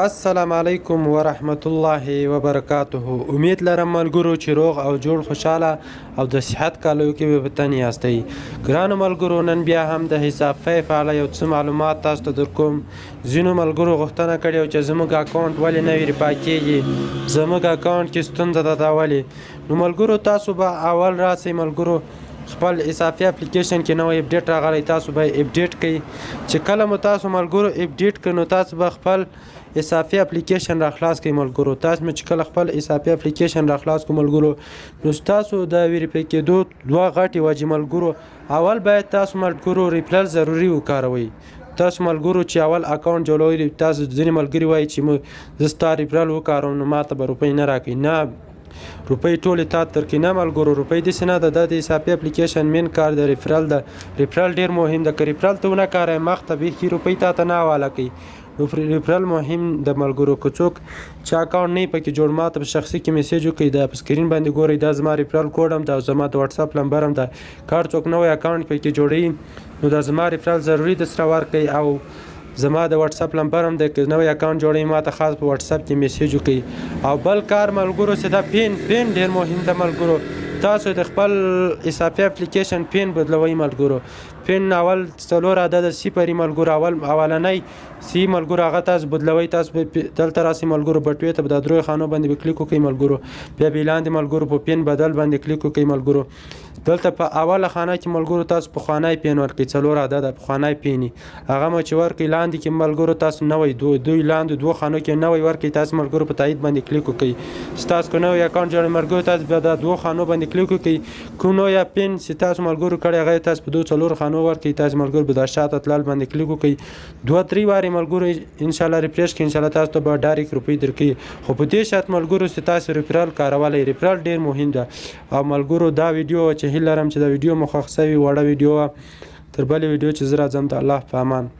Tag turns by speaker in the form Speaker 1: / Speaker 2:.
Speaker 1: السلام علیکم ورحمت الله وبرکاته. امید لرم ملګرو چې روغ او جوړ، خوشاله او د صحت کالو کې به وطن یاستئ. ګرانو ملګرو، نن بیا هم د حساب 5 اړه یو څه معلومات تاسو ته درکوم. ځینو ملګرو غوښتنه کړې چې زموږ اکاونټ ولې نه ویریفای کیږي، زموږ اکاونټ کې ستونزه ده، دا ولې؟ نو ملګرو، تاسو به اول راسئ ملګرو، خپل اضافي اپلیکیشن کې نوی اپډیټ راغلی، تاسو به اپډیټ کړئ. چې کله مو تاسو ملګرو اپډیټ کړئ، نو تاسو به خپل اضافي اپلیکیشن را خلاص کړئ. ملګرو، تاسو مې چې کله خپل اضافي اپلیکیشن را خلاص کړو ملګرو، نو تاسو د ویریفای کېدو دوه غټې وجې ملګرو. اول باید تاسو ملګرو ریفرل ضروري وکاروئ. تاسو ملګرو چې اول اکاونټ جوړوئ، تاسو ځینې ملګري وایي چې زه ستا ریفرل وکاروم نو ماته به روپۍ نه راکوي. نه، روپۍ ټولې تا ترکې نه ملګرو، روپۍ داسې نه ده. دا د اضافي اپلیکیشن مین کار د ریفرل ده. ریفرل ډیر مهم ده. که ریفرل ته ونه کاروې، مخته بیخي روپۍ تا ته نه حواله کوي. نو ریفرل مهم د ملګرو. که څوک چې اکاونټ نه پکې جوړ، ماته په شخصي کې میسج وکړئ. دا په سکرین باندې ګورئ، دا زما ریفرل کوډ هم ده او زما د واتساپ لمبر هم ده. که هر څوک نوی اکاونټ پکې جوړوي، نو دا زما ریفرل ضروري د سره ورکړئ او زما د واتساپ لمبر هم دی. که نوی اکاونټ جوړوي، ما ته خاص په واتساپ کې میسج وکړئ. او بل کار ملګرو چې دا پین ډیر مهم ده ملګرو. تاسو د خپل اضافي اپلیکیشن پین بدلوئ ملګرو. پین اول څلور عدد صفر ملګرو، اول اولنی سی ملګرو، هغه تاسو بدلوئ. تاسو به دلته راسئ ملګرو، بټوې ته به د درو خانو باندې به کلیک وکړئ ملګرو. بیا به لاندې ملګرو په پین بدل باندې کلیک وکړئ ملګرو. دلته په اوله خانه کې ملګرو تاسو پخوانی پین ورکړئ، څلور عدده پخوانی پینی هغه مو چې ورکړئ، لاندې کې ملګرو تاسو نوی دوی لاندې دوو خانو کې نوی ورکړئ. تاسو ملګرو په تایید باندې کلیک وکړئ. ستاسو که نوی اکاونټ جوړ ملګرو، تاسو بیا دا دوو خانو باندې کلیک وکړئ. کوم نوی پین چې تاسو ملګرو کړی، هغه تاسو په دوو څلور خانو ورکړئ. تاسو ملګرو به دا شاته تلل باندې کلیک وکړئ. دوه درې وارې ملګرو انشاءالله ریفرش کړئ، انشاءالله تاسو ته به ډایرک روپۍ درکړي، خو په دې شرط ملګرو چې تاسو ریفرل کارولی. ریفرل ډیر مهم ده. او ملګرو، دا ویډیو چې هیله لرم چې دا ویډیو مو خوښ سوي، وړه ویډیو. تر بلې ویډیو چې زه راځم، د الله په امان.